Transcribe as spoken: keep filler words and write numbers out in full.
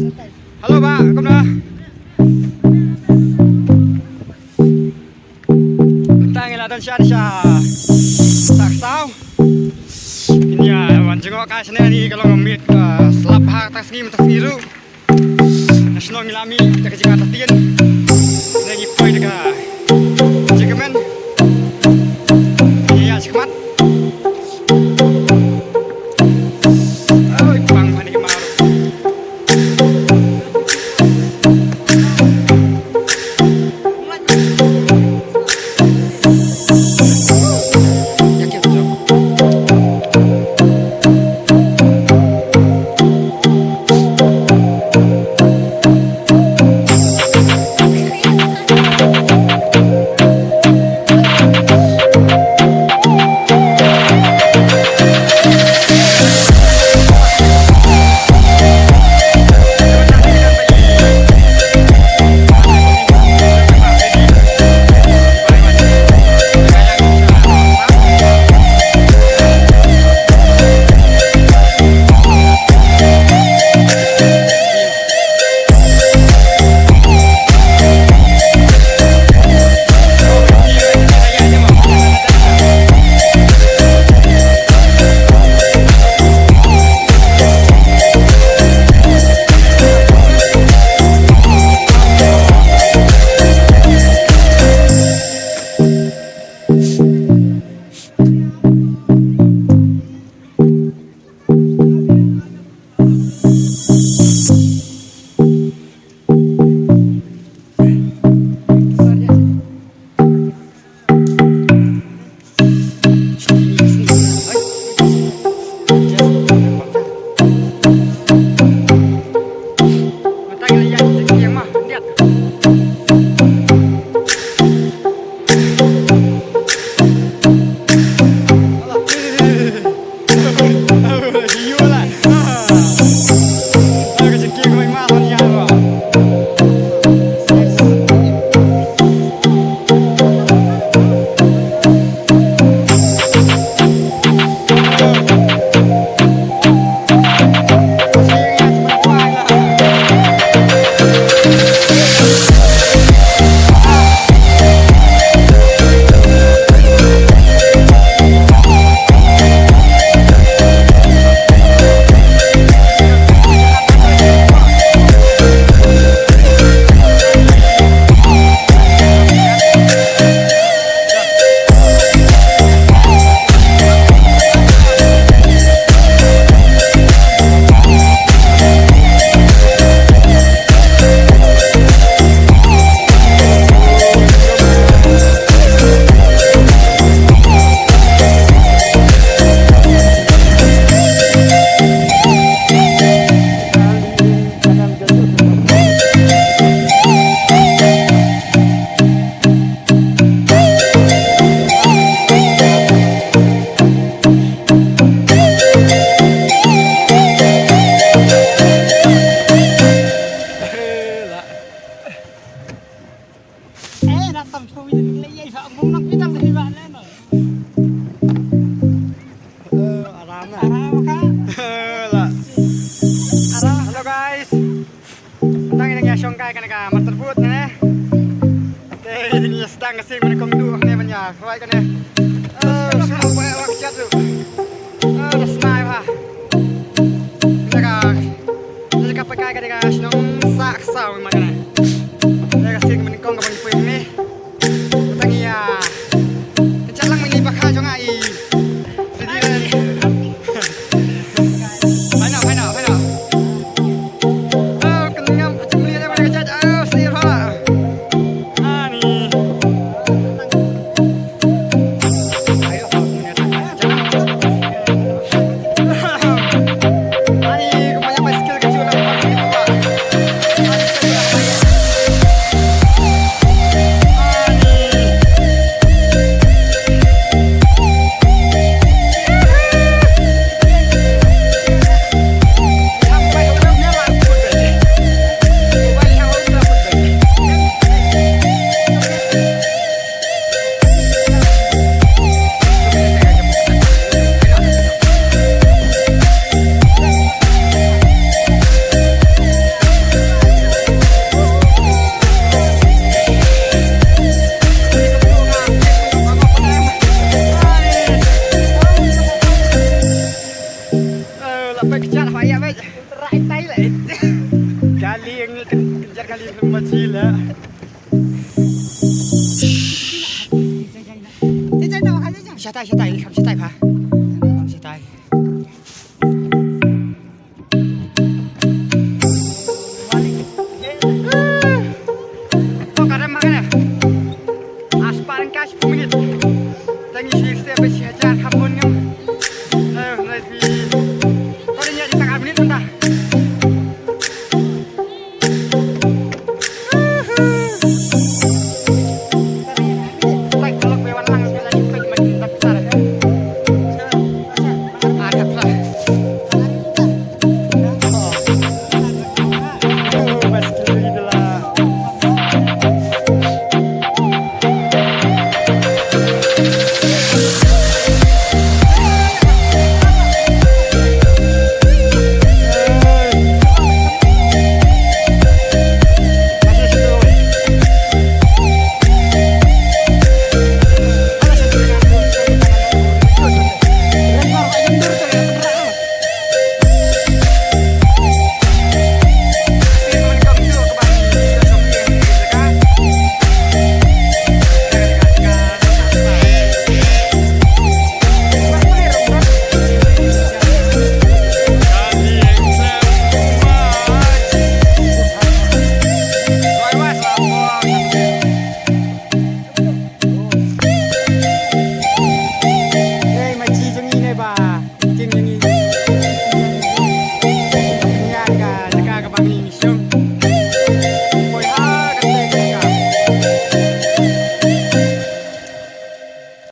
Hello bah, kumno? Mynta ngi la don sha sha Saksaw. Ngi ïa wan jngoh kai shane, ni ka long miet ka slap ha ta sngi mynta sngi ruh. Na shnong ngi la mih da ka jingïatien. Ngi poi da ka jingkmen. Ngi ïa shikmat. Oi, pang mane ki mar. Hello guys. Tang ïa shong kai kane ka master boot ne. Te ïa stang ka sing ban kong du ne ban ïa rwai kane. Oh, shu ba ïa wak chat tu. Oh, da snai ba. Jaga jaga pakai ka jaga shnong Saksaw ma kane. Jaga sing ban kong ka ban pui ne. Tang ïa. Ka jalang mini bakha jong ai. Ready, ready. Hai na, hai na, hai na. Oh, kenyam pecumli aja mana kejat. Oh, sir ha. Ani. Ani, kebanyakan skill kecil lah. Jar hoi ya, bej. Rai tai le. Kali yang ni ken-, kejar kali yang mati le. Shatai, shatai, shatai, pa. Shatai. To, ka dam ma ka ne. Aspar ka shiphew minit. Tang ïa shi step ba shi hajar kham bun ngam. Ayo, nai phi. To, ïa shi tang ar minit mynta. Ei, ma ji jong ngi ne ba. King jong ngi. Ngi ïa ka jaka kaba ngi shong.